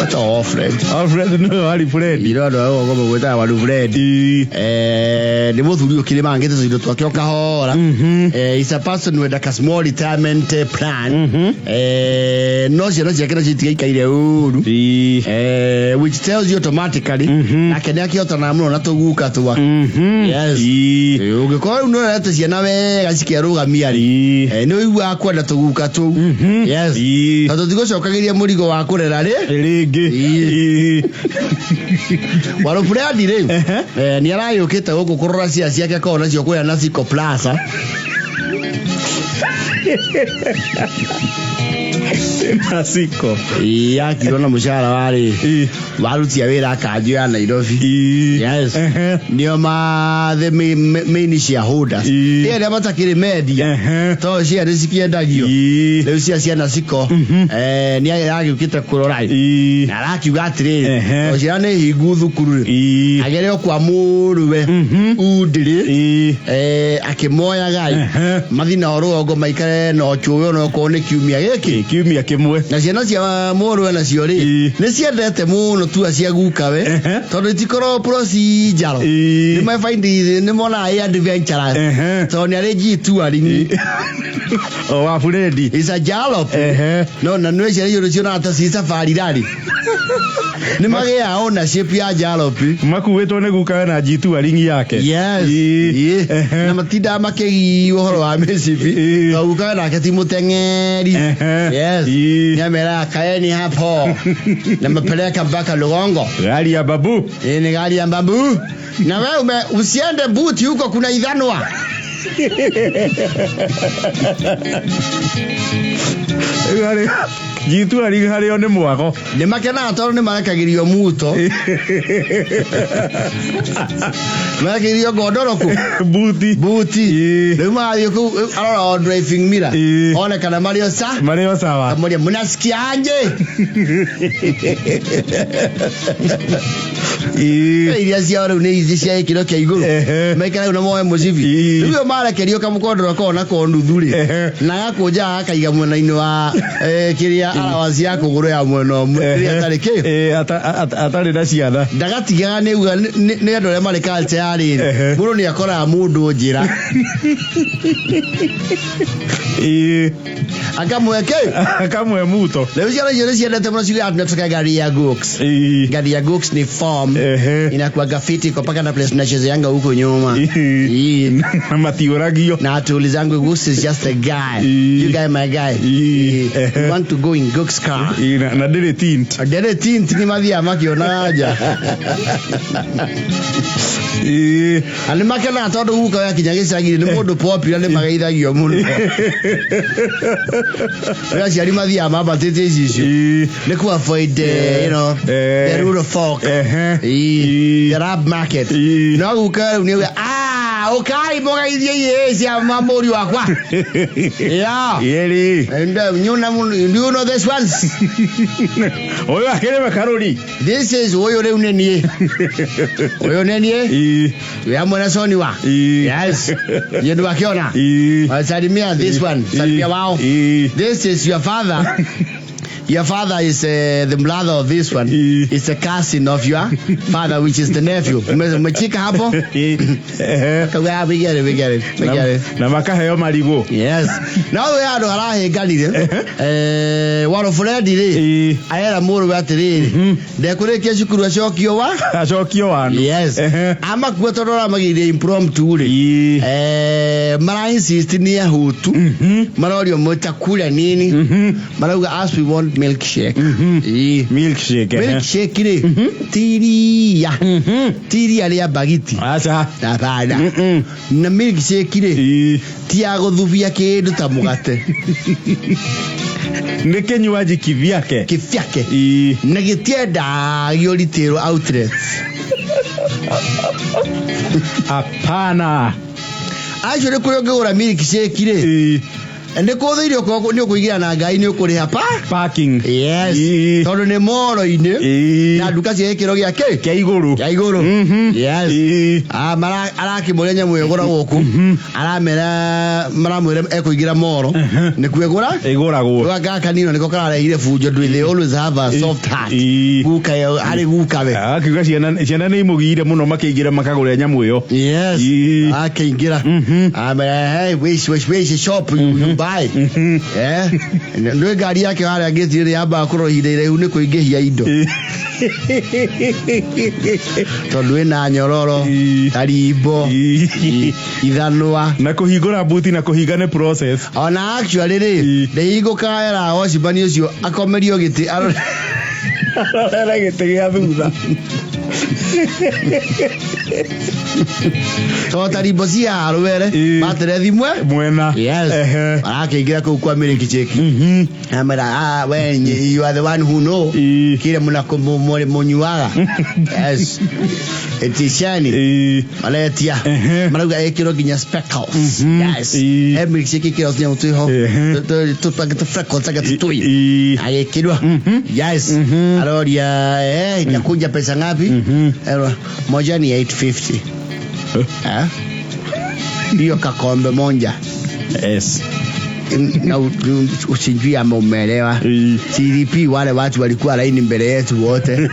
Wetagwo Alfred. Alfred nĩwe warĩ Fred. Iro andũ a rũgongo magwĩtaga waru Fred. Nĩ mũthuri ũkĩrĩmangĩte tũindo twake o kahora. Is a person with like a small retirement plan. No ciana ciake nacio itigaikaire ũru. Which tells you automatically nake nĩ akĩhotanaga mũno na tũguka twake. Yes. Ũngĩkorwo rĩu nĩũrerete ciana wega cikerũgamia rĩ, nĩ ũiguaga kwenda tũguka tũu. Yes. Tondũ tigũcokagĩria mũrigo wa kũrera rĩ Rĩngĩ. Warũburandi rĩ, nĩ aragĩũkĩte gũkũ kũrora cia ciake korwo nacio kũrĩa Nasiko Plaza. Nasiko. Yakirwo na mũcara warĩ warutia wĩra kanjũ ya Nairobi. Yes. Nĩo ma the main shareholders. Ĩ arĩa matakĩrĩ mendia tondũ cia nĩ cikĩendagio. Rĩu cia ciana ciko nĩ aragĩũkĩte kũrora ĩ. Na arakiuga atĩrĩrĩ, tondũ ciana nĩ hingu thukuru rĩ, agere o kwa mũrũwe Undĩrĩ, akĩmoyaga ĩ, mathiĩ nao rũgongo maikare na ũcũwe onokorwo nĩ kiumia gĩkĩ. Kiumia kĩmwe. Na ciana cia mũrũwe nacio rĩ, nĩ ciendete mũno tua cia gukawe tondũ itikoragwo procedural. Nĩ ma find nĩ monaga ĩ adventurous tondũ nĩ arĩ G touring. O wa Fred. Is a jalop. No na nĩ ciana icio cionaga ta ci safari rally. Nĩ magĩaga ownership ya jalop. Makuĩtwo nĩ gukawe na G touring yake. Yes. Na matindaga makĩgiywo ũhoro wa mĩcibi. Tondũ gukawe nake ti mũteng'eri. Yes. Nĩ ameraga kaeni hapo. Na mapeleka mpaka Lugongo. Gari ya babu. Hii ni gari ya babu. Na wewe usiende buti huko kuna ithanwa. G touring harĩo nĩ mwago. Nĩ makenaga tondũ nĩ marekagĩrio muto. Marekagĩrio ngondoro kũ? Buti. Buti. Rĩu marathiĩ kũu arora o driving mirror. One kana marĩ o sa. Marĩ o sawa. Akamũria mnasikiaje? Iria ciao rĩu nĩ ici cia gĩkĩro kĩa igũrũ. Maikara rĩu na moe mũcibi. Rĩu ĩyo marekerio kamũkondoro kao nako nuthu rĩ. Na gakũnja gakaiga mwena-inĩ wa kĩrĩa allowance ya kũgũrũ ya mwena ũmwe rĩrĩa atarĩ kĩ. Atarĩ na ciana. Ndagatigaga nĩ uga nĩ andũ arĩa marĩ culture ya rĩrĩ. Mũndũ nĩ akoraga mũndũ njĩra. Akamũhe kĩ? Akamũhe muto. Rĩu ciana icio nĩ ciendete mũno ciugaga tunataka gari ya Gooks. Gari ya Gooks ni form. Inakuwaga fiti iko mpaka na place tunachezeanga huko nyuma. Na matiũragio. Na tuulizangu Gooks is just a guy. You guy my guy. You want to go in Gooks car. Na ndĩrĩ tint. Ndĩrĩ tint nĩ mathiaga makĩonaga nja. Na nĩ makenaga tondũ guka yakinya gĩcagi nĩ mũndũ popular nĩ mageithagio mũno. Nĩ aciari mathiaga mambatĩte icicio. Nĩ ku avoid the rural folk. The rab market. No guka rĩu nĩ auga, ah, ũkai mũgeithie iĩ cia mũriũ wakwa. Yeah. Ĩrĩ. And you know, do you know this ones? Ũyũ akĩrĩ karũri. This is ũyũ rĩu nĩ niĩ. Ũyũ nĩ niĩ. Wĩ hamwe na Soni wa. Yes. Niĩ ndwakĩona. Salimia this one. Salimia wao. This is your father. Your father is the brother of this one. It's the cousin of your father, which is the nephew. Umechika hapo? Akauga, we get it, we get it, we get it. Na makaheo marigũ. Yes. No we andũ arahĩnganire. Waro Fred rĩ, arera mũrũwe atĩrĩrĩ, ndekũrĩkia cukuru acokio wa? Acokio wanu. Yes. Amakua tondũ aramagĩire impromptu rĩ. Mara insist nĩ ahũtu. Marorio mũtakula nini. Marauga as we want milkshake. Milkshake. Milkshake rĩ, ti iria. Ti iria rĩa mbagiti. Aca. Hapana. Na milkshake rĩ, ti ya gũthubia kĩndũ ta mũgate. Nĩ kinywaji kivyake. Kivyake. Na gĩtiendagio retail outlets. Hapana. Actually kũrĩa ũngĩgũra milkshake rĩ, Nĩ kũthĩirio nĩ ũkũigĩra na ngai nĩ ũkũrĩha pa Parking. Yes. Ĩĩ. Tondũ nĩ moro-inĩ Ĩĩ. na nduka cia gĩkĩro gĩa kĩ Kĩa igũrũ. Kĩa igũrũ. Yes. Ĩĩ. Ah, arakĩmũria nyamũ ĩyo ĩgũragwo kũ, aramera maramwĩra ekũingĩra moro nĩkuo ĩgũra Ĩgũragwo. Gaka kanino nĩko kararehire bunjo ndwĩ, they always have a soft heart. Guka ĩyo arĩ guka we. Akiuga ciana nĩ imũgiire mũno makĩingĩra makagũra nyamũ ĩyo. Yes. Akĩingĩra amera, "Hey, which shop you buy?" Eh, nĩ ngari yake harĩa ngĩti rĩ yambaga kũrora ihinda iraihu nĩ kũingĩhia indo tondũ ĩna nyororo, tarimbo, ithanwa. Na kũhingũra buti na kũhinga nĩ process. Ona actually rĩ, ndĩhingũkaga era wacimani ũcio akomerio gĩtĩ arore. Arorera gĩtĩ gĩa thutha. Tondũ tarimbo cia rwere materethi mwe mwena. Yes. Arakĩingĩra kũu kwa milkshake, amera, "Ah, we, you are the one who know kile mũnyuaga." Yes, etishani maretia marauga ĩkĩrwo nginya speckles. Yes, he milkshake ĩkĩrwo nyamũ twĩho tũ freckles anga tũtui agĩkĩrwo. Yes, aroria, "Eh, inakuja pesa ngapi?" Erwa, "Moja ni 850." Eh, hiyo kakombe moja. Yes. Na usijui ama umeelewa. CDP wale watu walikuwa laini mbele yetu wote,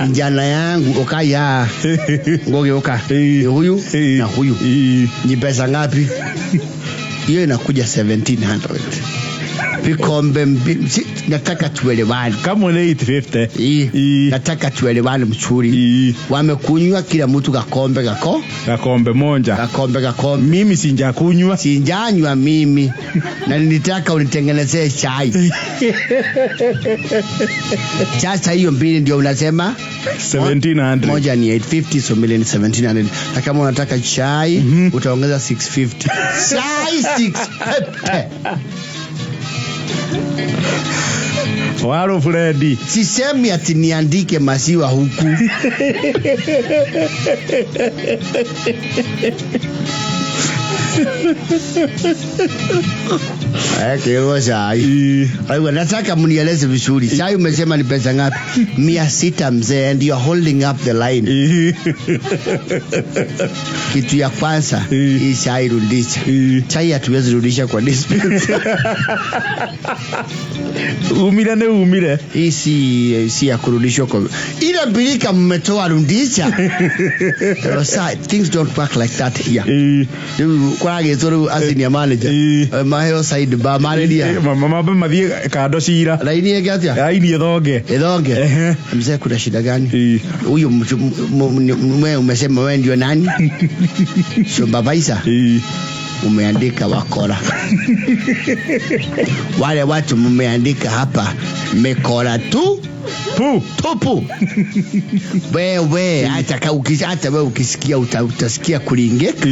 kijana yangu ukaya ngoge uka ni huyu na huyu, ni pesa ngapi hiyo? Inakuja 1700 vikombe mbili. Nataka tuelewane. Kamwe nĩ 850. Ii. Nataka tuelewane mzuri. Wamekunywa kila mtu kakombe kako Gakombe monja. Kakombe kakombe. Mimi sinjakunywa. Sinjanywa mimi na nilitaka unitengenezee chai. Sasa hiyo mbili ndio unasema 1700. Moja ni 850, so mbili ni 1700, na kama unataka chai utaongeza 650. Chai 650. Waro Freddy. Sisemi ati niandike maziwa huku. Kĩrwo chai. Aiwa, nataka mnieleze vizuri. Chai umesema ni pesa ngapi? 600 mzee, and you are holding up the line. Kitu ya kwanza, hii chai rudisha. Chai hatuwezi rudisha kwa dispenser. Umire nĩ umire. Hii si ya kurudishwa kwa ile birika mmetoa, rudisha. Sasa things don't work like that here. Rĩu kwaragĩtwo rĩu a senior manager. Maheo side bar marĩria. Mambe mathiĩ kando cira. Laini ĩngĩ atĩa? Raini ĩthonge. Ĩthonge. Mzee, kuna shida gani? Huyu mtu wewe umesema wewe ndio nani? Supervisor. Umeandika wakora. Wale watu mmeandika hapa mekora tu pu tupu. Wewe hata hata wewe ukisikia utasikia kulingeka,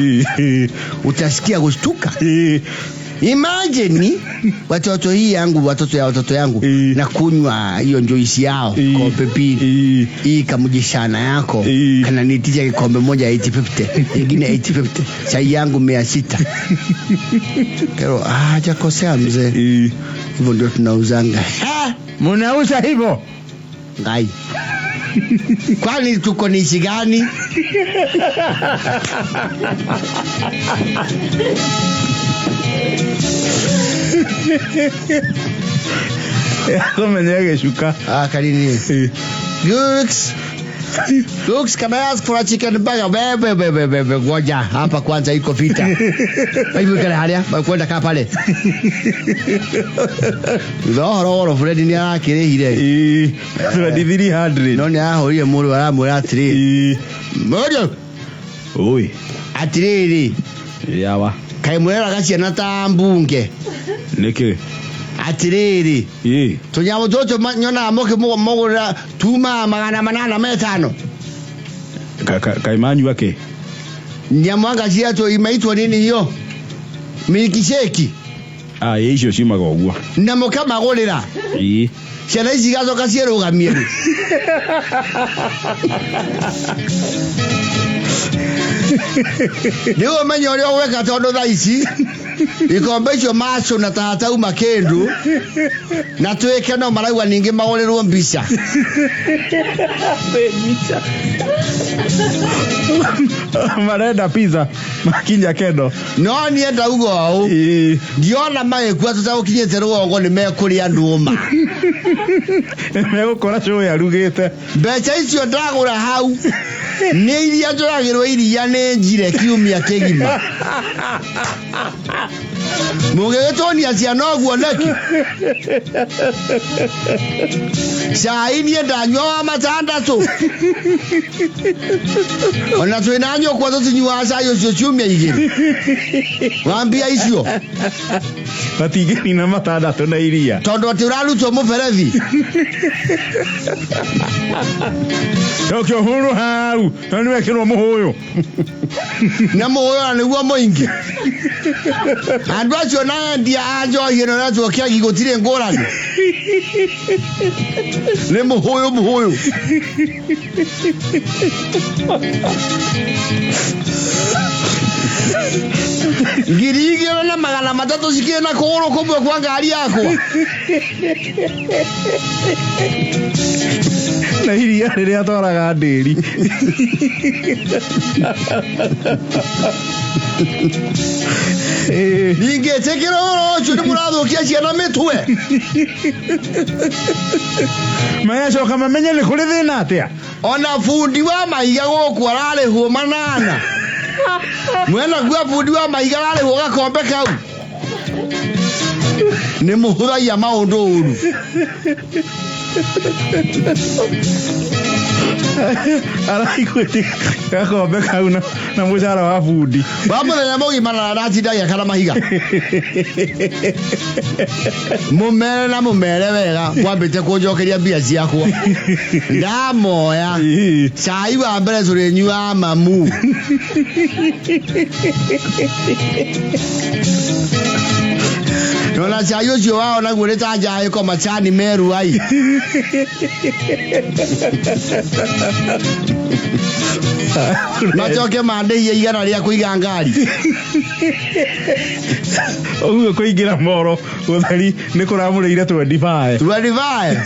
utasikia kushtuka. Imagine watoto hii yangu, watoto ya watoto yangu na kunywa hiyo juice yao kombe mbili, hii kamjishana yako kana nitisha kikombe moja 850, ingine 850, chai yangu 600. Kero hajakosea mzee, hivyo ndio tunauzanga. Mnauza hivyo? Ngai, kwani tuko nishi gani? Kũmenya gĩcuka. Ah, kanini. Looks. Looks, can I ask for a chicken burger? Wewe wewe wewe, ngoja hapa kwanza iko vita. Hebu kale haria, kwenda kaa pale. Thutha ũhoro Fred nĩ arakĩrĩhire. 2300. No nĩ arahũrire mũrũ aramwĩra atĩrĩrĩ. Mũriũ. Oi. Atĩrĩrĩ. Yawa. Kaĩ mũreraga ciana ta mbunge? Nĩkĩ? Atĩrĩrĩ. Tũnyamũ tũtũ nyonaga mũkĩmũgũrĩra tuma 805. Kaĩ manyua kĩ? Nyamũ anga ciatwo imeitwo nini hiyo? Milkshake. Ah, ĩ icio ciumaga ũguo. Na mũkamagũrĩra. Ĩ. Ciana ici igacoka ciĩrũgamie. Rĩu ũmenye ũrĩa ũgwĩka tondũ thaa ici Ikombe icio macũna ta hatauma kĩndũ na twĩke no marauga ningĩ magũrĩrwo mbica. Marenda pizza makinya kendo. No niĩ ndauga ũũ, ndiona magĩkua tũtagũkinyĩte rũgongo nĩ mekũrĩa ndũma. Megũkora cũĩ arugĩte. Mbeca icio ndagũra hau nĩ iria njũragĩrwo iria nĩ njire kiumia kĩgima. Mũngĩgĩtũnia ciana ũguo nĩkĩ? Cai niĩ ndanyua wa matandatũ. Ona twĩna nyũkwa tũtinyuaga cai ũcio ciumia igĩrĩ. Wa mbia icio. Matingĩnina matandatũ na iria. Tondũ atĩ ũrarutwo mũberethi. Cokia ũhũrwo hau na nĩwekĩrwo mũhũyũ. Na mũhũyũ ona nĩguo mũingĩ. Andũ acio na endia a njohi ĩno ĩretwo kĩagi gũtirĩ ngũrani. Nĩ mũhũyũ mũhũyũ. 2300 cikĩrĩ na kũgũrũ kũmwe kwa ngari yakwa. Na iria rĩrĩa atwaraga ndĩri. Ningĩtĩkĩra ũhoro ũcio nĩ mũrathũkia ciana mĩtwe. Magacoka mamenye nĩ kũrĩ thĩna atĩa. Ona bundi wa mahiga gũkũ ararĩhwo manana. Mwena gua bundi wa mahiga ararĩhwo gakombe kau. Nĩ mũhũthagia maũndũ ũru. Araiguĩte gakombe kau na mũcara wa bundi. Wa mũthenya mũgima na aratinda agĩakana mahiga. Mũmere na mũmere wega mwambĩte kũnjokeria mbia ciakwa. Ndamoya. Cai wa mbere tũrĩnyuaga mamu. Nona cai ũcio wao naguo nĩ ta njahĩko macani meru ai. Macoke mandĩhie 100 rĩa kũiga ngari. Ũguo kũingĩra moro gũtheri nĩ kũramũrĩire 25. 25?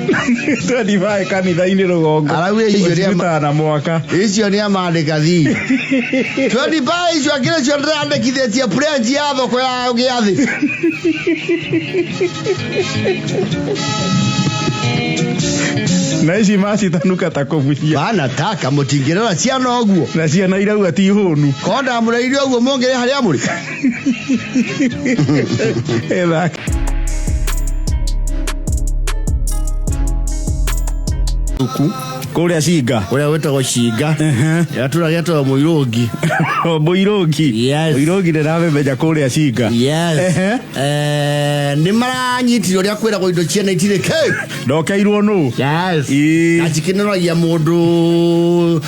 25 kanitha-inĩ rũgongo. Araugire icio nĩ Ũcirutaga na mwaka. Icio nĩ amandĩka thi. 25 icio akĩrĩ cio ndĩrandĩkithĩtie branch ya thoko ya gĩathĩ. Na ici macitanuka ta kũbucia. Wanataka mũtingĩrora ciana ũguo. Na ciana irauga ti hũnu. Korwo ndamũreire ũguo mũngĩrĩ harĩa mũrĩ. Ĩthaka. Kũrĩa Cinga. Kũrĩa gwĩtagwo Cinga. Gatũra getagwo Mũirũngi. Mũirũngi. Yes. Mũirũngi ndĩramĩmenya kũrĩa Cinga. Yes. Nĩ maranyitire ũrĩa kwĩragwo indo ciene itirĩ kĩ. Ndokeirwo nũ? Yes. Ĩĩ. Na cikĩnoragia mũndũ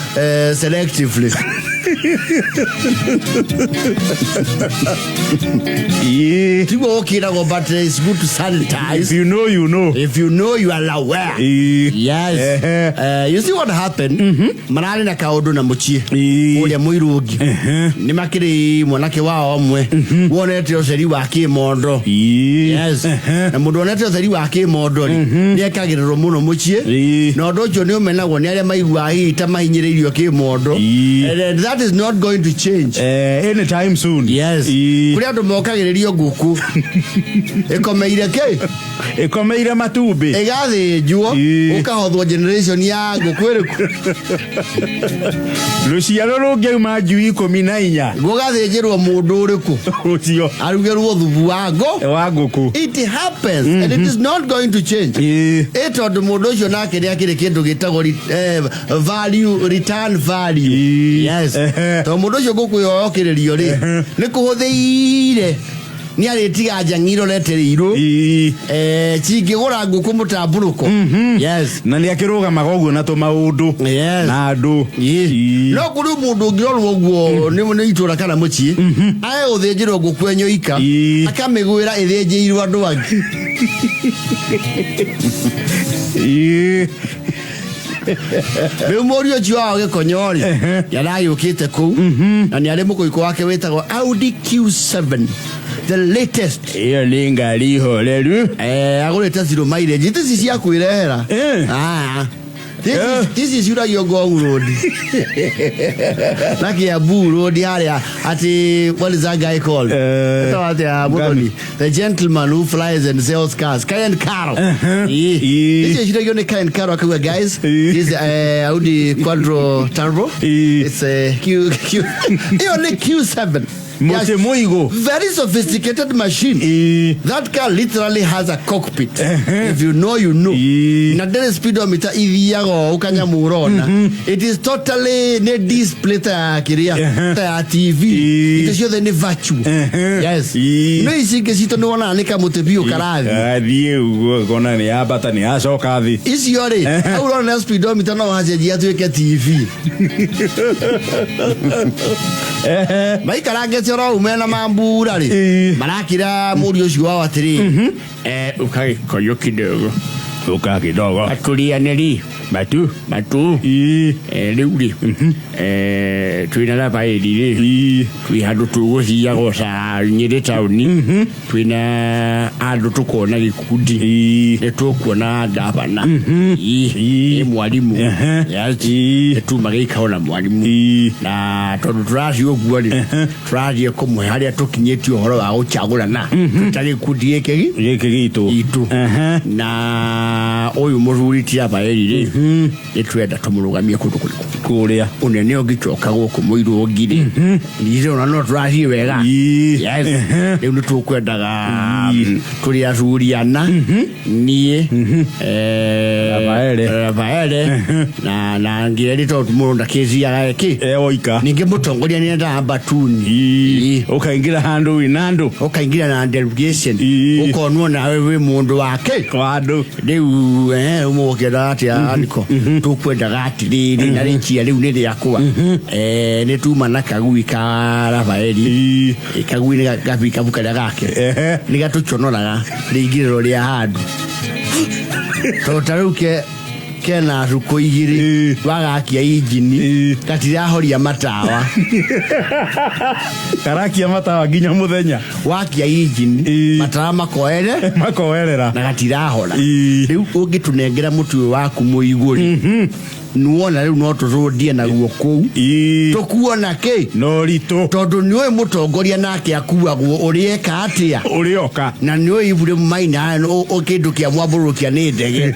selectively. Ĩĩ. Tiguo gũkĩragwo, but it's good to sanitize. If you know, you know. If you know, you are aware. Ĩĩ. Yes. You see what happened? Mararĩ na kaũndũ na mũciĩ. Ĩĩ. Ũrĩa Mũirũngi. Nĩ makĩrĩ mwanake wao ũmwe. Wonete ũceri wa kĩmondo. Ĩĩ. Yes. Na mũndũ wonete ũtheri wa kĩmondo rĩ, nĩ ekagĩrĩrwo mũno mũciĩ. Ĩĩ. Na ũndũ ũcio nĩ ũmenagwo nĩ arĩa maiguaga hihi ta mahinyĩrĩirio kĩmondo. Ĩĩ. And that is not going to change. Anytime soon. Yes. Ĩĩ. Kũrĩ andũ mokagĩrĩrio ngũkũ. Ĩkomeire kĩ? Ĩkomeire matumbĩ. Ĩgathĩnjwo, Ĩĩ. ũkahothwo generation ya ngũkũ ĩrĩkũ? Rũciaro rũngĩauma njui 14. Gũgathĩnjĩrwo mũndũ ũrĩkũ? Ũcio. Arugĩrwo thubu wa ngũ. Wa ngũkũ. It happens and it is not going to change. Ĩĩ. Ĩ tondũ mũndũ ũcio nake nĩ akĩrĩ kĩndũ gĩtagwo value, return value. Ĩĩ. Yes. Tondũ mũndũ ũcio ngũkũ ĩyo yokĩrĩrio rĩ, nĩ kũhũthĩire. Nĩ arĩtiga njang'i irorete rĩirũ. Ĩĩ. Cingĩgũra ngũkũ mũtambũrũko. Yes. Na nĩ akĩrũgamaga ũguo na tũmaũndũ. Yes. Na andũ. Ĩĩ. Ĩĩ. No kũrĩ mũndũ ũngĩrorwo ũguo nĩ itũra kana mũciĩ, ae gũthĩnjĩrwo ngũkũ enyoika, Ĩĩ. akamĩgwĩra ĩthĩnjĩirwo andũ angĩ. Ĩĩ. Rĩu mũriũ ũcio wao Gĩkonyo rĩ, nĩaragĩũkĩte kũu na nĩ arĩ mũkũikũ wake wĩtagwo Audi Q7, the latest. Ĩyo nĩ ngari horeru. Agũrĩte zero mileage, ici cia kwĩrehera. Ah. Tici ciuragio Ngong Road na Kiambu Road harĩa ati, what is that guy called? Ĩtagwo atĩa, Muthoni? The gentleman who flies and sells cars, Ken Caro. Icio ciuragio nĩ Ken Caro, akauga, "Guys, this Audi Quattro Turbo." It's a Q Q, ĩyo nĩ Q7. Mũtĩ mũigũ. Very sophisticated machine. That car literally has a cockpit. If you know, you know. Na ndĩrĩ speedometer, ithiaga o ũkanyamũ ũrona. It is totally nĩ display ta ya kĩrĩa, ta ya TV. Indo ciothe nĩ virtual. Yes. No ici ingĩ citũ nĩ wonaga nĩ kamũtĩ biũ karathiĩ. Athiĩ ũguo kona nĩ yambata, nĩ yacoka thĩ. Icio rĩ, hau ũrona speedometer no hacenjia atuĩke TV. Maikarangĩte oro mena mambura rĩ, marakĩra mũriũ ũcio wao atĩrĩ, ũkagĩkoyũ kidogo. Ũka kidogo. Atũrianĩri. Matu. Matu. Rĩu rĩ, twĩna Rafaeli rĩ, twĩ handũ tũgũthiaga ca Nyĩrĩ taũni, twĩna andũ tũkona gĩkundi, nĩ tũkuona ngabana. Ĩ mwarimũ. Yes. Nĩ tuma gĩikaro na mwarimũ, na tondũ tũrathiĩ ũguo rĩ, tũrathiĩ kũmũhe harĩa tũkinyĩtie ũhoro wa gũcagũrana ta gĩkundi gĩkĩ gĩkĩ gitũ. Gitũ. Na ũyũ mũthuri ti Rafaeli rĩ, nĩ twenda tũmũrũgamie kũndũ kũrĩkũ? Kũrĩa. Ũnene ũngĩcoka gũkũ mũirũngi rĩ, ndirĩ ona no tũrathiĩ wega. Yes. Rĩu nĩ tũkwendaga tũrĩ athuri ana, niĩ, Rafaele. Rafaele na ngĩrĩ, tondũ mũndũ ndakĩthiaga ĩkĩ. E woika. Ningĩ mũtongoria nĩ endaga mbatuni. Ũkaingĩra handũ wĩna andũ. Ũkaingĩra na delegation. Ũkonwo nawe wĩ mũndũ wake. Wa andũ. Rĩu ũmũkĩendaga atĩa aniko, tũkwendaga atĩrĩrĩ, na rĩkia rĩu nĩ rĩakwa. Nĩ tuma na kagui ka Rafaeli. Kagui nĩ gabikabu karĩa gake nĩ gatũconoraga rĩingĩrĩro rĩa handũ, tondũ ta rĩu ke kena thukũ igĩrĩ, wagakia injini, gatirahoria matawa. Karakia matawa nginya mũthenya. Wakia injini, matawa makoere. Makoerera. Na gatirahora. Rĩu ũngĩtũnengera mũtwe waku mũigũ rĩ, nuona rĩu no tũrũndie naguo kũu, tũkuona kĩ. No ritũ. Tondũ nĩũĩ mũtongoria nake akuagwo ũrĩa eka atĩa. Ũrĩoka. Na nĩũĩ ibure maina kĩndũ kĩa mwambũrũkia nĩ ndege,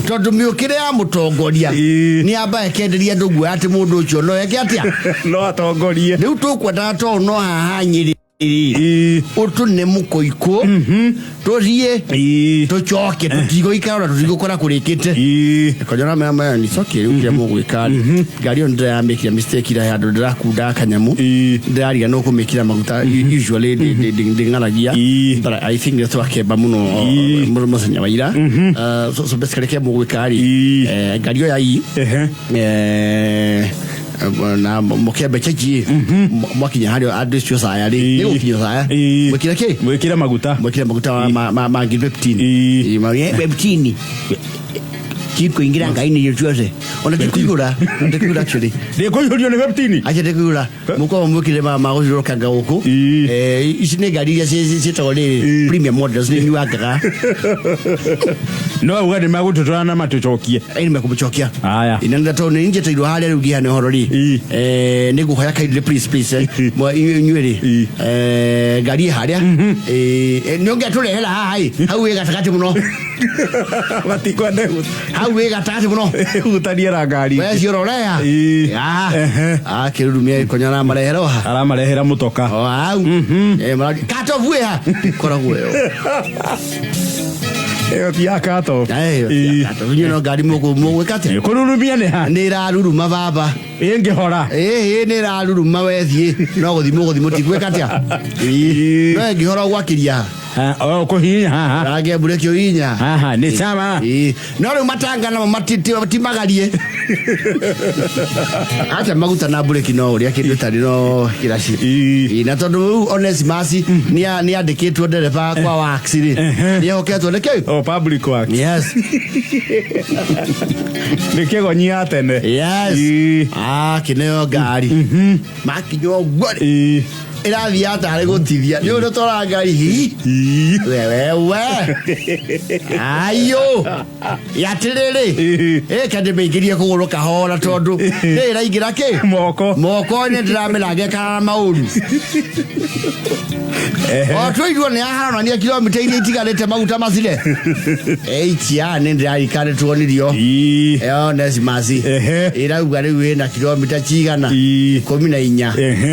tondũ mĩũkĩre ya mũtongoria nĩ amba ĩkenderia andũ guoya atĩ mũndũ ũcio no eke atĩa. No atongorie. Rĩu tũkwendaga tondũ no haha Nyĩrĩ ũtũne mũkũikũ, tũthiĩ tũcoke, tũtigũikara ona tũtigũkora kũrĩkĩte. Konyora maya maya ni coke. Rĩu kĩrĩa mũgwĩka rĩ, ngari ĩyo nĩndĩramĩkĩra mistake ira handũ ndĩrakundaga kanyamũ, ndĩrariganĩrwo kũmĩkĩra maguta. Usually ndĩng'aragia, but I think nĩ twakemba mũno mũthenya wa ira. So basically kĩrĩa mũgwĩka rĩ, ngari ĩyo ya i na mũkembe chechi, mwakinya harĩa andũ acio caya rĩ, nĩ gũkinya caya, mwĩkĩre kĩ? Mwĩkĩre maguta. Mwĩkĩre maguta ma ngiri 15. 15 tikũingĩra ngai-inĩ irio ciothe, ona tikũigũra, ndikũigũra actually. Ndĩkũihũrio nĩ 15. Acha, ndikũigũra, mũkorwo mwĩkĩre magũthiũrũrũkanga gũkũ. Ici nĩ ngari iria ciĩtagwo rĩrĩ premium models, nĩ nyuangaga. No uga nĩ magũtũtwara na matũcokie. Ĩ, nĩ mekũmũcokia. Aya. Ina tondũ nĩ njeteirwo harĩa rĩu ngĩheana ũhoro rĩ, nĩ ngũhoya kindly, please, please, inyuĩ rĩ, ngari ĩ harĩa. Nĩ ũngĩatũrehera haha ĩ, hau ĩ gatagatĩ mũno. Matikwenda. Hau ĩ gatagatĩ mũno. Hutania na ngari. We ciororeha. Akĩrurumia ikonya aramarehera oha. Aramarehera mũtoka. O hau. Katobu ĩ ha koragwo ĩyo. Ĩyo ti ya kato. Inyuĩ no ngari mũgwĩka atĩa? Kũrurumia nĩ ha? Nĩ ĩraruruma baba. Ĩngĩhora. Ĩĩ, nĩ ĩraruruma, wethiĩ no gũthimwo gũthimwo, tigwĩka atĩa? No ĩngĩhora gwakĩria ha? Kũhihinya haha. Range mbureki ũhihinya. Haha nĩ sawa. Ĩĩ. No rĩu matanga namo timagarie ata maguta na mbureki no ũrĩa kĩndũ ĩtarĩ no kĩraci. Ĩĩ. Ĩĩ, na tondũ rĩu Onesimus nĩ andĩkĩtwo ndereba kwa wax rĩ, nĩ ehoketwo nĩ kĩ. O public work. Yes. Nĩ kĩgonyi ya tene. Yes. Ĩĩ. Ah, kĩneo ngari makinya ũguo rĩ, Ĩĩ. ĩrathiĩ atarĩ gũtithia nĩ ũndũ tora ngari hi. Ĩĩ. Wewewe ayo yatĩrĩrĩ. Ĩĩ. Ĩka ndĩmĩingĩrie kũgũrũ kahora tondũ nĩ ĩraingĩra kĩ Moko. moko-inĩ ndĩramĩrange kana maũru o tũirwo nĩ aharonania kilomita iria itigarĩte maguta macire eikia nĩ ndĩrarikane tuonirio. Ĩĩ. Ĩyo Onesimus ĩrauga rĩu ĩna kilomita cigana? Ĩĩ. 14.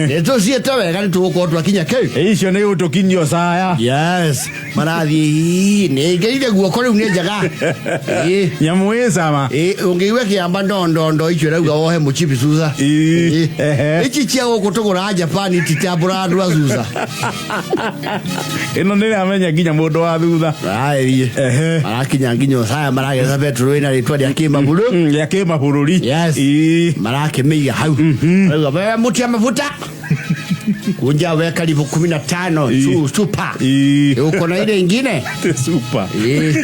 Nĩ tũciĩte wega nĩ tũgũkorwo twakinya kĩ. Icio nĩ ũtũkinyio saya. Yes, marathiĩ nĩ ngĩrire guoko rĩu nĩ njega. Ĩĩ. Nyamũ ĩ cama. Ĩĩ, ũngĩigua kĩamba ndondondo icio ĩrauga wohe mũchibi cuca. Ĩĩ. Ĩĩ. Ici cia gũkũ tũgũraga Japan ititambũraga andũ a cuca. Ĩno nĩ ĩramenya nginya mũndũ wa thutha. Maraĩrie. Marakinya nginya Ũcaya maragetha betũrũ ĩna rĩtwa rĩa kĩmabũrũ. Rĩa kĩmabũrũri. Yes. Ĩĩ. Marakĩmĩiga hau. Marauga wewe mutia mafuta kunja we karibu 15. Super. Ĩĩ. Uko na ile ingine. Ti super. Ĩĩ.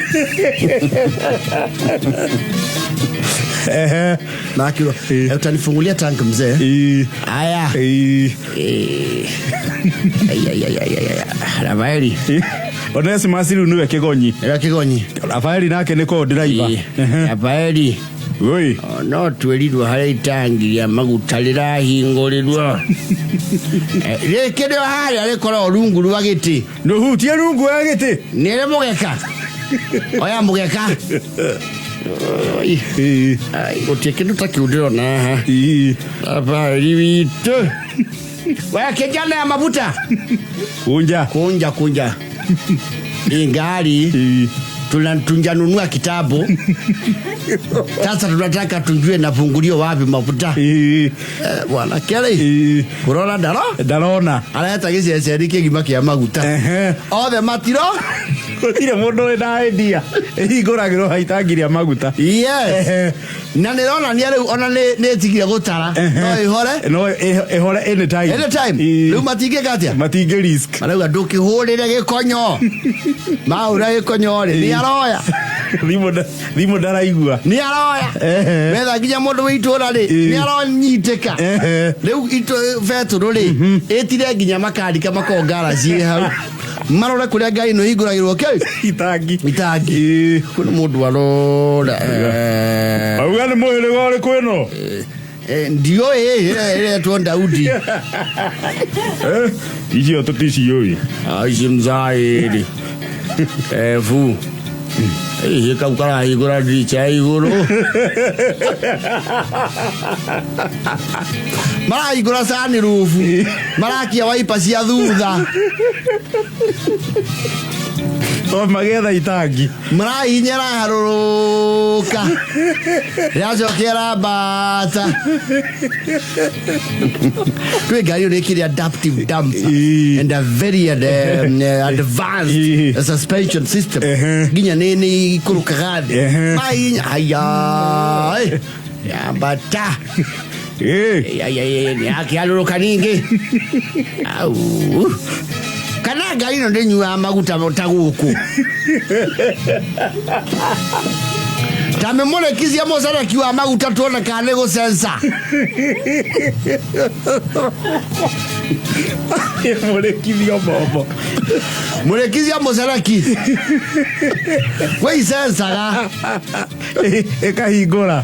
Makiwa Ĩĩ. utanifungulia tank mzee. Ĩĩ. Aya. Ĩĩ. Ĩĩ. Ai, ai, ai, ai, ai, ai. Rafaeli. Onesimus rĩu nĩwe kĩgonyi. Ĩra kĩgonyi. Rafaeli nake nĩ ko driver. Ĩĩ. Rafaeli. Oi. O, no twĩrirwo harĩa itangi rĩa maguta rĩrahingũrĩrwo. Rĩkĩ nĩo harĩa rĩkoragwo rungu rwa gĩtĩ. Ndũhutie rungu wa gĩtĩ. Nĩ rĩ mũgeka oya mũgeka. Oi. Ĩĩ. Ai, gũtirĩ kĩndũ ta kĩu ndĩrona haha. Ĩĩ. Rafaeli witũ we kijana ya mafuta. Kunja. Kunja kunja hii ngari. Ĩĩ. Tunjanunua kitabu sasa tunataka tujue nafungulio wapi mafuta. Ĩĩ. Bwana Kelly. Ĩĩ. Kũrora ndaro Ndarona. areta gĩceceni kĩgima kĩa maguta. Othe matiro. Gũtirĩ mũndũ wĩna idea ĩhingũragĩrwo ha itangi rĩa maguta. Yes, na nĩronania rĩu ona nĩ ĩtigire gũtara no ĩhore. No ĩhore anytime. Anytime. Ĩĩ. Rĩu matingĩka atĩa? Matingĩ risk. Marauga ndũkĩhũrĩre gĩkonyo mahũra gĩkonyo rĩ nĩ aroya. Thimũ ndaraigua. Nĩ aroya. Metha nginya mũndũ wĩ itũra rĩ Ĩĩ. nĩ aronyitĩka. Rĩu betũrũ rĩ ĩtire nginya makarika makongaraci hau marore kũrĩa ngari ĩno ĩhingũragĩrwo kĩ. Itangi. Itangi. Ĩĩ. Kwĩna mũndũ arora Auga nĩ mũhĩrĩga ũrĩkũ ĩno? Ndiũĩ ĩretwo Daudi. Icio tũticiũĩ. Aici mzaĩrĩ ebu ĩhĩ kau karahingũra ndirica ya igũrũ marahingũra cani rubu marakia waipa cia thutha. O magĩetha itangi. Marahihinya ĩraharũrũka ĩracoka ĩrambata kwĩ ngari ĩyo nĩkĩrĩ adaptive damper Ĩĩ. and a very advanced Ĩĩ. suspension system. Nginya nĩ ikũrũkaga thĩ. Mahihinya haya yambata. Ĩĩ. Nĩakĩarũrũka ningĩ au kana ngari ĩno ndĩnyuaga maguta ta gũkũ ta mĩmũrĩkithia mũcereki wa maguta tuone kana nĩ gũcenca. Mũrĩkithio mbombo. Mũrĩkithia mũcereki wĩicencaga. Ĩkahingũra.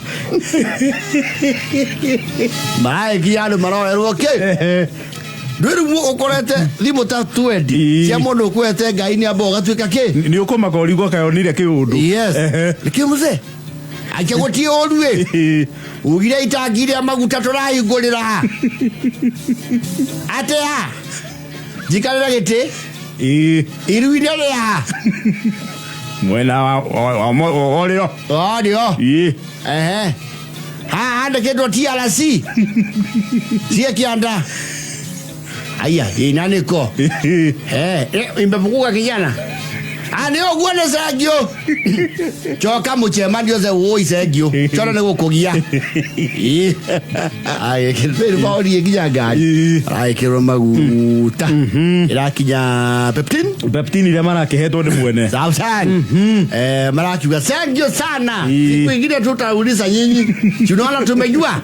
Maraĩkia andũ maroerwo kĩ ndwĩrĩguo ũkorete thimũ ta 20 Ĩĩ. cia mũndũ ũkwete ngai nĩ amba ũgatuĩka kĩ. Nĩ ũkũmaka ũrigwo kaĩ onire kĩũndũ. Yes. Nĩkĩ mũzee ache gũtiĩ ũru ĩ. Ugire itangi rĩa maguta tũrahingũrĩra ha atĩa njikarĩre gĩtĩ. Ĩĩ. Iruinĩ rĩa ha. Mwena wa ũrĩo. Ũrĩo. Ĩĩ. Ehe haha handĩkĩtwo TRC cie kĩanda. Aya, inaniko. Eh, imepunguka kijana. Ah, nĩ ũguo nĩ cengio. Coka mũcemanio ũcio wũi cengio. Cora nĩ gũkũgia. Ĩ. Ai, kĩrĩ maũrie nginya ngari. Araĩkĩrwo maguta. Ĩrakinya Peptin. Peptin iria marakĩhetwo nĩ mwene. Sawa sana. Eh, marakiuga thank you sana. Ĩ. Siku ingine tutauliza nyinyi. Tunaona tumejua.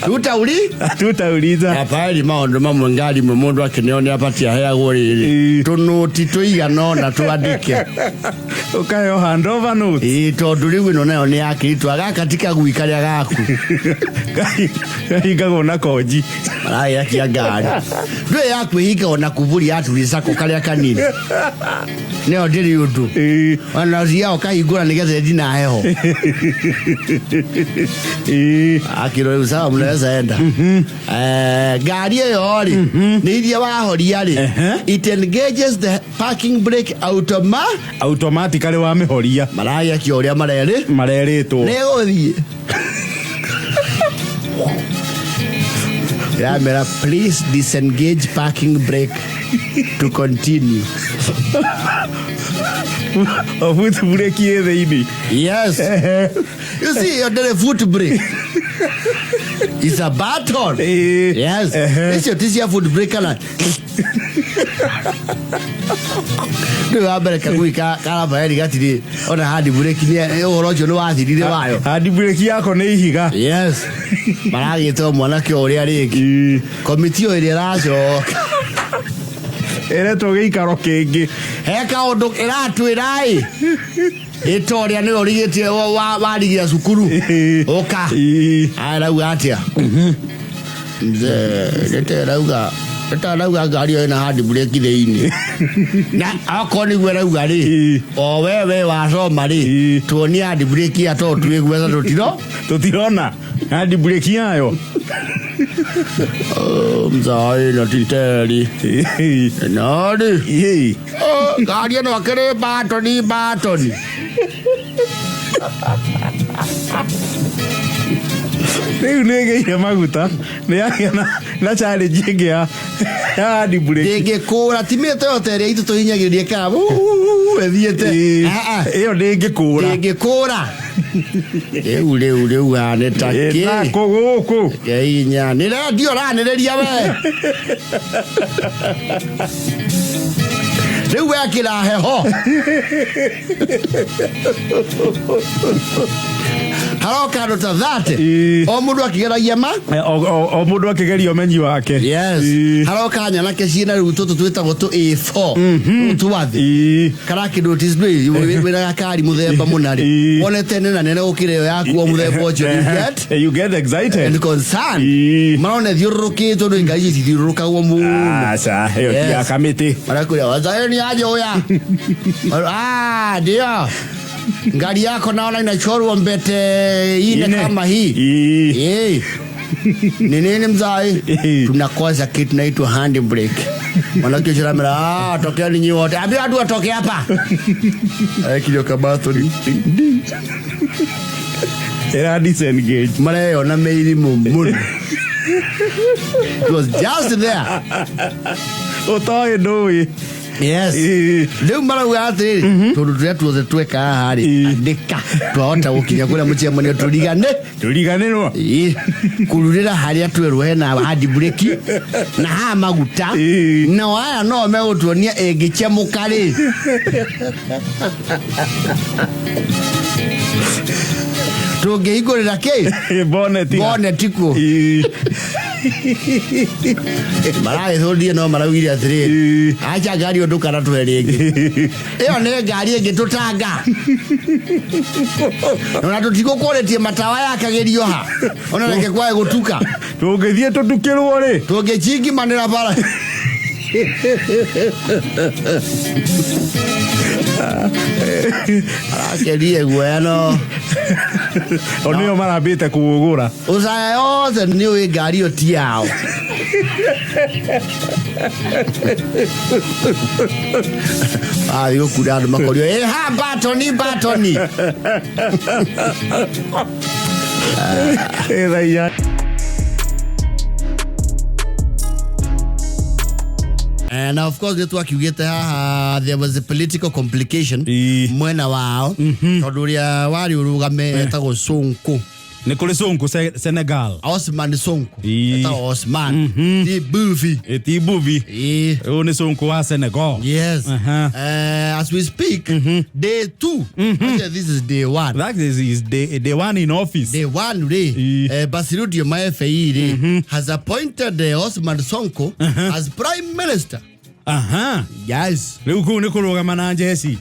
Tutauli? Tutauliza. Hapana maũndũ mamwe ngari mwe mũndũ akĩneo nĩ abatie aheagwo rĩrĩ Ĩ. tũnũti tũigana ũna twandĩke. Ũkaheo handover notes. Ĩ, tondũ rĩu ĩno nayo nĩ yakĩritwa gaka ti kagui karĩa gaku. Kahingagwo na konji. Maragĩakia ngari ndũĩ ya kwĩhinga ona kuburi yaturisako karĩa kanini nĩyo ndĩrĩ ũndũ. Ĩ. Ona thiaga ũkahingũra nĩgetha ĩthi na heho. Ĩ. Akĩrwo rĩu sawa mnaweza enda. Eh, ngari ĩyo rĩ nĩ iria wahoria rĩ, it engages the parking brake automa Automatically wamĩhoria. Maragĩakia ũrĩa marerĩ Marerĩtwo. nĩgũthiĩ ĩramera please disengage parking brake to continue. O foot brake ĩ thĩinĩ. Yes, you see, you're the foot brake is a button. Ĩ. Yes. Icio ti cia foot brake kana nĩ wa mbere kagui ka Rafaeli gatirĩ ona hand brake nĩ ũhoro ũcio nĩ wathirire wayo. Hand brake yako nĩ ihiga. Yes, maragĩtwo mwanake o ũrĩa rĩngĩ. Ĩ. Komiti o ĩrĩa ĩracoka Ĩretwo gĩikaro kĩngĩ. He kaũndũ ĩratwĩra ĩ ĩta ũrĩa nĩwe ũrigĩtie warigia cukuru. Ĩ. Ũka. Ĩ. Arauga atĩa mzee nĩte arauga nĩte arauga ngari ĩyo ĩna hand brake thĩinĩ na okorwo nĩguo arauga rĩ, Ĩ. o wewe wasoma rĩ, Ĩ. tuonie hand brake ya tondũ twĩgwetha tũtiro Tũtirona hand brake yayo. Oh, mzee na titeri Ĩ. nori. Ĩ. Oh, ngari ĩno akĩrĩ batoni batoni. Rĩu nĩ ĩgĩire maguta nĩ yagĩa na challenge ĩngĩ ya hand brake. Ndĩngĩkũra ti mĩ Toyota ĩrĩa itũ tũhinyagĩrĩria kana ĩthiĩte. Ĩ. Ah, ah. Ĩyo ndĩngĩkũra. Ndĩngĩkũra rĩu rĩu rĩu nĩ ta Ĩ, kĩ nako gũkũ. Keinya nĩ rendio ũranĩrĩria we rĩu wekĩra heho haroka andũ ta 30. Ĩ. O mũndũ akĩgeragia ma Eh, o mũndũ akĩgeria ũmenyi wake. Yes. Ĩ. Haroka nyanake ciĩna rĩu tũtũ twĩtagwo tũ A4 tũtũ twathĩ Ĩ. karakĩndũ wĩna gakari mũthemba mũna rĩ, Ĩ. wone tene na nene gũkĩra ĩyo yaku o mũthemba ũcio, you get Eh, you get excited. and concerned. Ĩ. Marona thiũrũrũkĩtwo nĩ ngari ici cithiũrũrũkagwo mũno. Aca, ĩyo ti ya Yes. kamĩtĩ. Marakwĩra wazaeni aje ũya. Ah, ndio ngari yako naona inachorwa mbete ine Ine. kama hii. Ĩ. Eh. Ni nini mzai? Eh. Tunakosa kitu naitwa handbrake. Mwanake chiramira, ah, tokea ninyi wote. Ambia watu watoke hapa. Eh, kilio kabato ni. Ĩra disengage. Mareyona mĩrimũ mũno. It was just there. Ũtoĩ ndũĩ. Yes. Ĩ. Rĩu marauga atĩrĩrĩ, tondũ tũrĩa tuothe tweka haha rĩ, Ĩ. andĩka twahota gũkinya kũrĩa mũcemanio tũrigane. Tũriganĩrwo. Ĩ, kururĩra harĩa twerwo hena hand brake na haha maguta. Ĩ. Nao aya no megũtuonia ĩngĩchemũka rĩ, tũngĩhingũrĩra kĩ Ĩ, bonnet. bonnet kuo. Ĩ. Maragĩthũndie no maraugire atĩrĩrĩ, Ĩ. acha ngari ĩyo ndũkanatũhe rĩngĩ, ĩyo nĩ ngari ĩngĩ tũtanga ona tũtigũkũrĩtie matawa yakagĩrio ha ona reke kwae gũtuka. Tũngĩthiĩ tũtukĩrwo rĩ. Tũngĩchingimanĩra bara. Arakerie guoya no O nĩo marambĩte kũũgũra. Ũcaya yothe nĩ ũĩ ngari ĩyo ti yao. Athiĩ gũkunda andũ makorio ĩ ha batoni batoni. Ĩ thaa inya. Na of course nĩ twakiugĩte haha there was a political complication mwena wao, tondũ ũrĩa warĩ ũrũgame etagwo Sonko. Nĩ kũrĩ Sonko Senegal. Osman Sonko. Etagwo Osman, ti Buvi. Ti Buvi. Ũyũ nĩ Sonko wa Senegal. Yes. As we speak, day 2. Actually, this is day 1. That is day one in office. Day 1 rĩ, Bassirou Diomaye Faye rĩ has appointed Osman Sonko as prime minister. Yes. Rĩu kũu nĩ kũrũgama na njeci.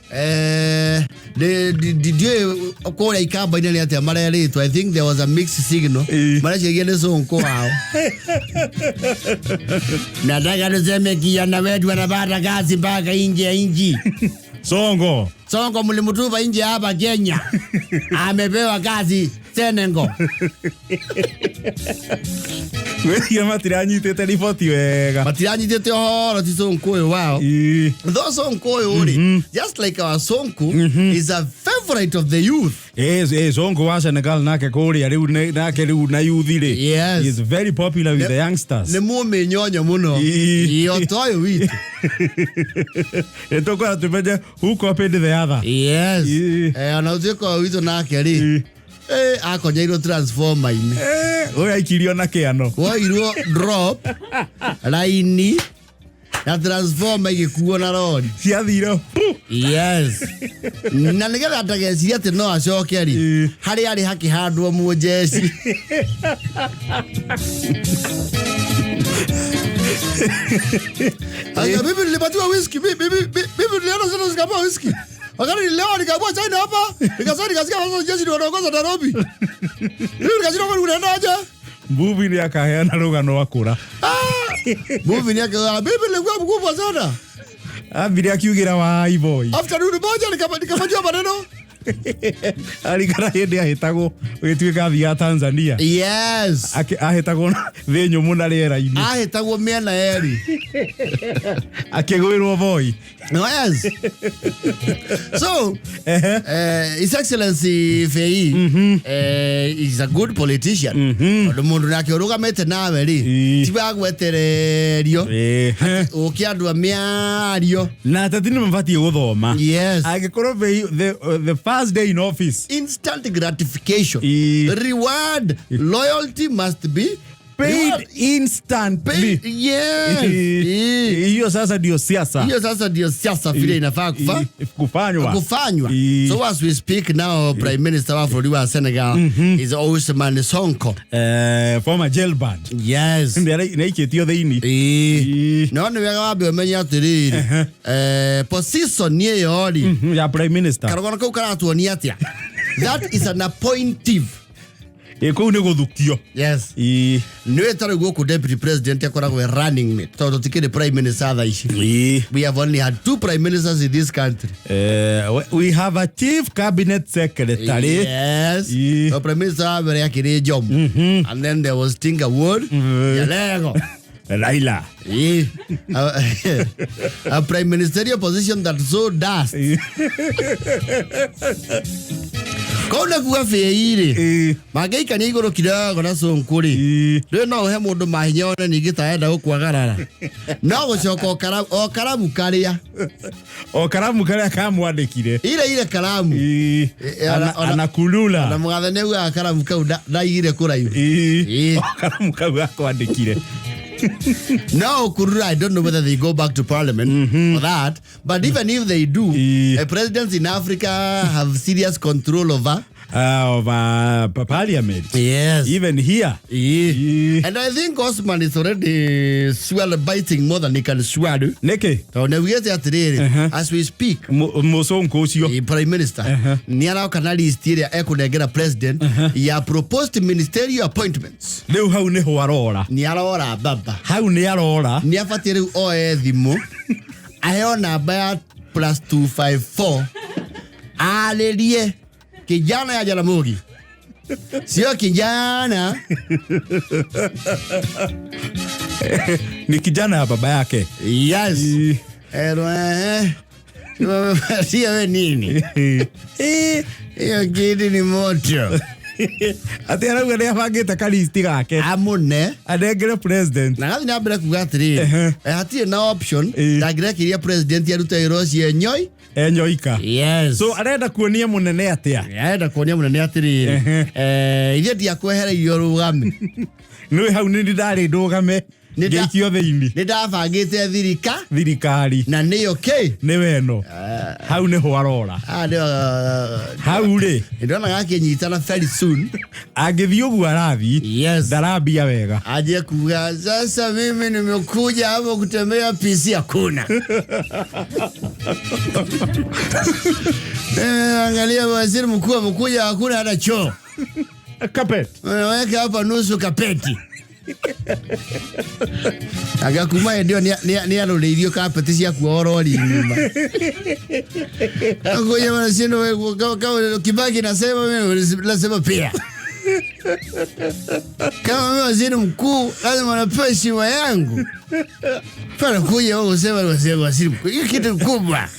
Ndiũĩ kũrĩa ikamba-inĩ nĩ atĩa marerĩtwo. I think there was a mixed signal. Mareciria nĩ Sonko wao. Nataka tuseme kijana wetu anapata kazi mpaka nje ya nchi. Sonko. Sonko mlimtupa nje hapa Kenya. Amepewa kazi Senegal. Gwĩciria matiranyitĩte riboti wega. Matiranyitĩte ũhoro, ti Sonko ũyũ wao. Though Sonko ũyũ rĩ, just like our Sonko, is a favorite of the youth. Sonko wa Senegal nake kũrĩa rĩu nake rĩu na youth rĩ. Yes. He is very popular with the youngsters. Nĩ mũmĩnyonyo mũno. Ĩĩ, o ta ũyũ witũ. Nĩtũkwenda tũmenye who copied the other. Yes. Ona ũtuĩka ũyũ witũ nake rĩ, akonyeirwo transformer-inĩ. Ũyũ aikirio na kĩano. Woirwo drop raini na transformer igĩkuo na rori. Ciathire pu. Yes. Na nĩgetha ndagecirie atĩ no acoke rĩ, harĩa arĩ hakĩhandwo mũnjeci. Aya, mimi nilipatiwa whisky, mimi nilienda sana nikapewa whisky. Wakati nililewa nikaambiwa China hapa, nikasema nikasikia sasa jeshi ndio wanaongoza Nairobi. Mimi nikashindwa kwani unaenda aje? Mbuvi nĩ akaheana rũgano akũra. Mbuvi nĩ akaheana, mimi nilikuwa mkubwa sana. Ambire akiugĩra wa boy. Afternoon moja nikafanywa maneno. Arikara hĩndĩ ahĩtagwo ũgĩtuĩka athiaga Tanzania. Yes. Ahĩtagwo na thĩ nyũmũ na rĩera-inĩ. Ahĩtagwo mĩena yerĩ. Akĩgwĩrwo boy. Yes. So, His Excellency Faye is a good politician. Tondũ mũndũ nake ũrũgamĩte nawe rĩ, ti wa gwetererio. Ũke andũ a mĩario. Na ateti nĩ mabatiĩ gũthoma. Yes. Angĩkorwo Faye, the first day in office. Instant gratification. Reward. Loyalty must be paid reward. Instantly. Paid, yes. Hiyo sasa ndio siasa. Hiyo sasa ndio siasa vile inafaa kufanywa. Kufanywa. So as we speak now, Prime Minister wa bũrũri wa Senegal is Ousmane Sonko. Former jailbird. Yes. Ndio naikĩtio thĩinĩ. No nĩ wega wambe ũmenye atĩrĩrĩ, position ĩyo rĩ, Ya Prime Minister. Karũgano kau karatuonia atĩa? That is an appointive. Kũu nĩ gũthukio. Yes. Nĩ ta rĩu gũkũ deputy president akoragwo e running mate, tondũ tũtikĩrĩ prime minister thaa ici. We have only had 2 prime ministers in this country. We have a chief cabinet secretary. Yes. The prime minister wa mbere akĩrĩ Jomo. And then there was Tinga Wood. Yalego. Raila. A prime ministerial position that so dust. Kau nĩ kuga Faye rĩ, mangĩikania igũrũ kidogo na Sonko rĩ, rĩu no ũhe mũndũ mahinya one ningĩ ta enda gũkwagarara. No gũcoka o karamu karĩa. O karamu karĩa kamwandĩkire. Ile ile karamu. Anakulula. Ona mũgathe nĩ augaga karamu kau ndaigire kũraihu. O karamu kau gakwandĩkire. No, Kurura, I don't know whether they go back to parliament for that. But even if they do, the presidents in Africa have serious control over Of parliament. Yes. Even here. And I think Osman is already swallow biting more than he can swallow. Neke. So now we get atĩrĩrĩ, as we speak, Mũcũngũ ũcio. The Prime Minister nĩ aroka na list ĩrĩa ekũnengera president ya proposed ministerial appointments. Rĩu hau nĩho arora. Nĩ arora baba. Hau nĩ arora. Nĩ abatiĩ rĩu oe thimũ, aheo namba ya +254, arĩrie kijana ya Jaramogi. Sio kijana. Ni kijana ya baba yake. Yes. Sio we nini? Hiyo kiti ni moto. Atä arauga nä abangä te karisti gake amune anengere president. Na gathi na mbere kuga atiriri, hatirĩ na option. Ndangĩrekeria president arute wĩra ũcio enyoi. Enyoika. Yes. So arenda kuonia munene atia? Arenda kuonia mũnene atĩrĩrĩ, ithuĩ ndiakwehereirio rũgame. Nä hau nä ndarä ndågame ngäikio thä-inĩ. Nĩ ndabangĩte thirika. Thirikari. Na nĩyo kĩ? Nä weno hau nä ho arora. Ah, nĩyo. Hau rä Nĩndonaga akĩnyitana very soon. Angä thiä å guo arathiĩ, ndarambia wega. Aje kuga sasa mimi nimekuja hapo kutembea PC hakuna. Angalia waziri mkuu amekuja, hakuna hata choo. Carpet. Unaweka hapa nusu kapeti. Aga kuma hĩndĩ ĩyo nĩ arũrĩirio kapeti ciakua orori nyuma. Ngoja wanashinda kama Kibaki nasema, mimi nasema pia. Kama mimi waziri mkuu lazima napewa heshima yangu. Pana kuja wewe usema waziri mkuu. Hiyo kitu kubwa.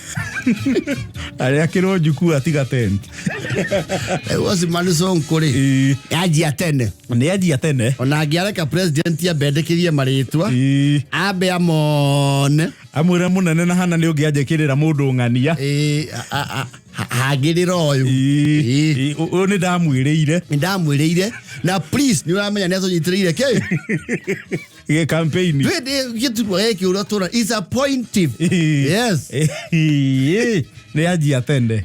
Arä akä rwo njukuu atiga tent. Wasimani Sonko rĩ, anjia tene. Nä anjia tene. Ona angĩareka president ambendekithie marĩtwa, ambe amone. Amwä re må nene na hana nä å ngä anjä kä rä ra må ndå ng'ania. Hangĩrĩra ũyũ. Å yå nä ndamwä rä ire. Nĩndamwĩrĩire na please nĩ ũramenya nĩ atũnyitĩrĩire kĩ gä campaign. Gĩturwa gĩkĩ ũrĩa tũra is appointive. Yes. Nä anjia tene.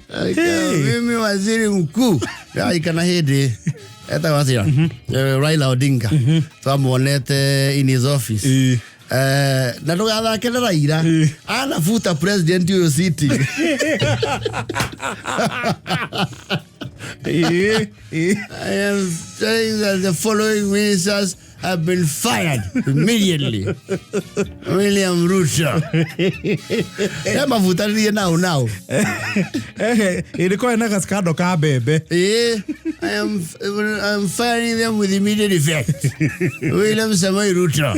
Mimi waziri mkuu kana hĩndĩ etagwo atĩa, Raila Odinga twamuonete in his office. Na ndũgathake na Raila. Anabuta president ũyũ sitting. I am saying that the following ministers have been fired immediately. William Ruto. Emabutanirie nao nao. Ä ko ena gaskando ka mbembe. I am firing them with immediate effect. William Samoei Ruto.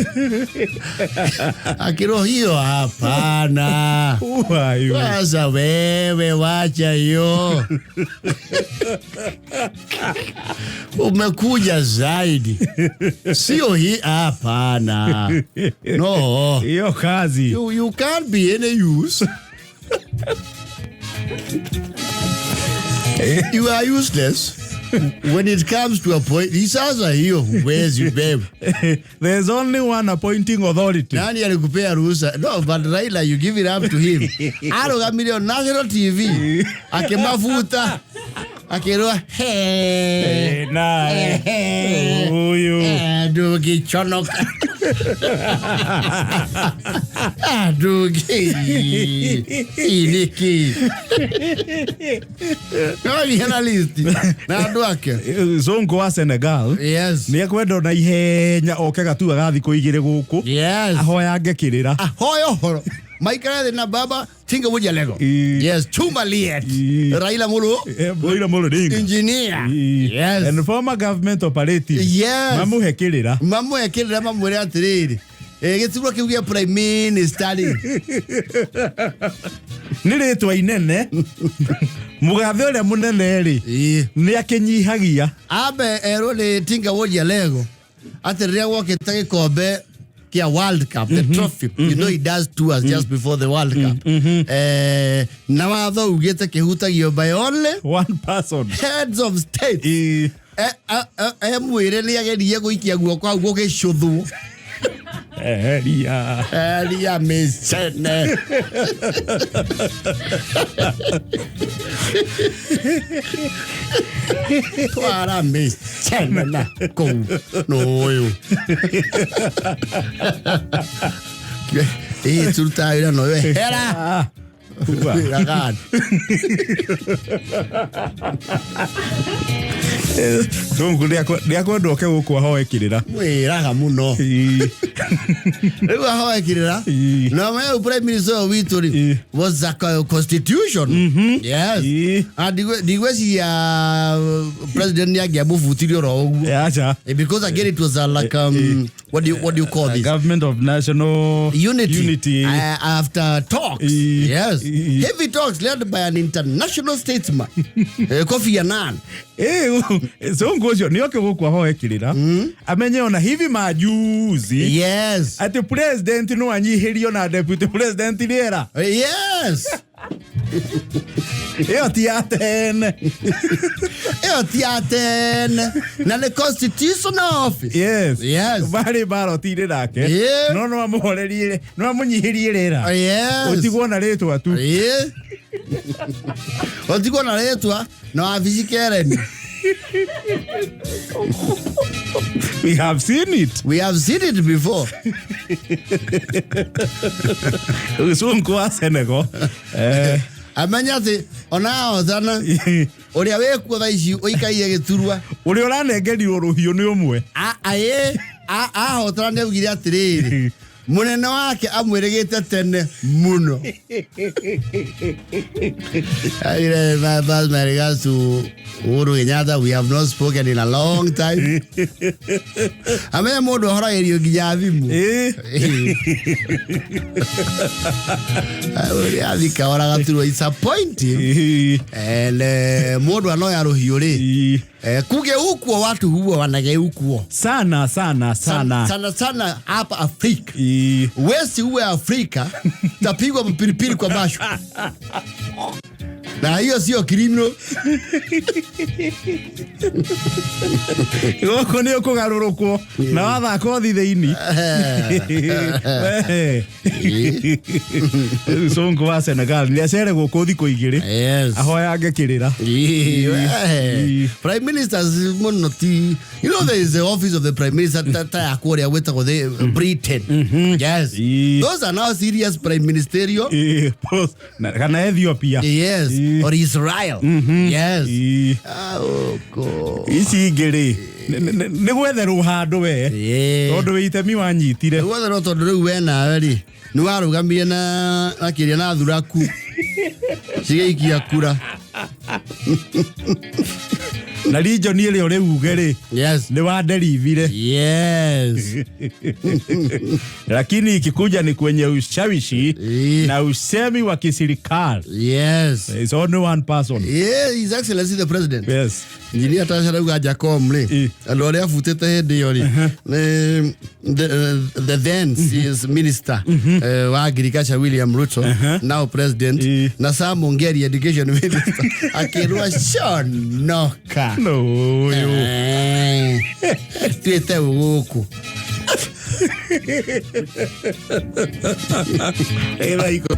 Akiro hiyo hapana. Wayo. Sasa wewe wacha hiyo. Umekuja zaidi. Sio hii, hapana. No. Hiyo kazi. You can't be any use. You are useless when it comes to a point. Sasa hiyo huwezi ubebe. There's only one appointing authority. Nani alikupea ruhusa? No, but Raila, you give it up to him. Arũgamire on national TV akĩmabuta akĩrwo he. Nae huyu. Ndũngĩconoka, ndũngĩ nĩkĩ no analyst na andũ ake. Sonko wa Senegal nä ekwenda ona ihenya oke gatua ga thikå igä rä gå kå ahoyange kä rä ra. Ahoya ũhoro maikara thĩ na baba tinga wuja lego. Yes, chuma liet. Raila Molo. Raila Molo Odinga. Engineer. Yes. And former government operative. Yes. Mamuhe kä rä ra. Mamuhe kä rä ra mamwä re atä rä rä gä turwa kä u gä a prime minister rĩ. Nä rä twa inene må gathe å rä a må nene rä nä akä nyihagia. Ambe erwo nä tinga wuja lego atä rä rä a wokä te gä kombe kia World Cup, the trophy. You know he does tours just before the World Cup. Na watho ugite kihutagio by only one person. Heads of state. Mwire ni agerie guikia guoko hau gugicuthwo. Eria. Eria micene. Twara micene na kũu nũyũ. Ĩ turutaga wĩra no hera. Wĩra gani? Sonko nä akwenda oke gå kå ahoe kä rä ra. Mwĩraga mũno. Rĩu ahoe kĩrĩra. Na mwe prime minister witũ rĩ was a constitution. Yes. Ndigwĩciria president nĩ angĩamũbutirie oro ũguo. Acha. Because again it was like what do you call this? Government of national unity. Unity. After talks. Yes. Heavy talks led by an international statesman, Kofi Annan. Sonko ũcio nĩ oke gũkũ ahoe kĩrĩra, amenye ona hivi majuzi atĩ president no anyihĩrio na deputy president rĩera. Ĩyo ti ya tene. Ĩyo ti ya tene na nĩ constitutional office. Marĩ baroti-inĩ nake. No no amũhorerie, no amũnyihĩrie rĩera. Ũtigwo na rĩtwa tu. Ũtigwo na rĩtwa na wabici kereni. We have seen it. We have seen it before. Sonko wa Senegal. Amenya atĩ ona ahotana, ũrĩa wĩkuo thaa ici ũikaire gĩturwa, ũrĩa ũranengerirwo rũhiũ nĩ ũmwe. Aĩ ahotana nĩ augire atĩrĩrĩ, mũnene wake amwĩrĩgĩte tene mũno. Aire, my my regards to Uhuru Kenyatta. We have not spoken in a long time. Amenya mũndũ ahoragĩrio nginya thimũ. Ũrĩa athika gaturwa, it's appointing. And mũndũ anoya rũhiũ rĩ, kugeukwo, watu huwa wanageukwo. Sana sana sana. Sana sana hapa Afrika. Wesi uwe Afrika, tapigwa mpilipili kwa macho, na hiyo sio criminal. Gũkũ nĩ ũkũgarũrũkwo na wathaka ũthi thĩini. Rĩu Sonko wa Senegal nĩ acere gũkũ thikũ 2, ahoyange kĩrĩra. Prime ministers mũno ti, there is the office of the prime minister ta ya kũrĩa gwĩtagwo the Britain. Yes, those are now serious prime ministerial. Kana Ethiopia. Yes, or Israel. Yes. Ah, oh God. Ici ingĩ rĩ, nĩ gwetherwo handũ we, tondũ wĩ itemi wanyitire. Guothe no tondũ rĩu we nawe rĩ, nĩ warũgamire na kĩrĩa na thuraku cigĩikia kura. Na region ĩrĩa ũrĩ uge rĩ, nĩ wanderivire. Lakini ikikuja ni kwenye ushawishi na usemi wa kiserikali, it's only one person. Yeah, His Excellency the President. Engineer Tasha rauga Jacom rĩ, andũ arĩa abutĩte hĩndĩ ĩyo rĩ, nĩ the then is minister wa agriculture William Ruto, now president, na Sam Ongeri, education minister, akĩrwo conoka. No ũyũ. Tuĩte gũkũ. Ĩtha iko.